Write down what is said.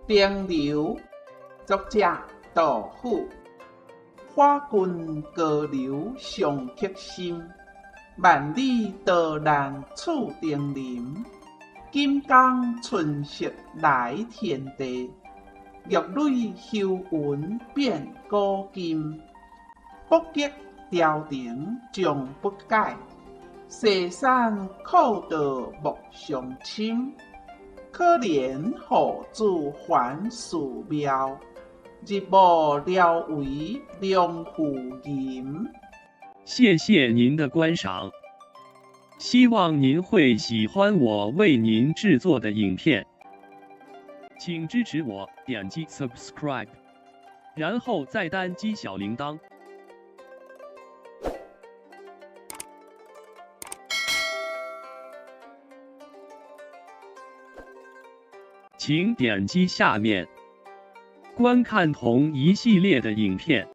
停留，作者杜甫。花近高楼上客心，万里多难处登临。锦江春色来天地，玉垒休云变古今。卜吉调亭终不改，西山阔道莫相侵。可怜护主还寺庙，日暮聊为农夫吟。谢谢您的观赏，希望您会喜欢我为您制作的影片，请支持我点击 subscribe，然后再单击小铃铛。请点击下面观看同一系列的影片。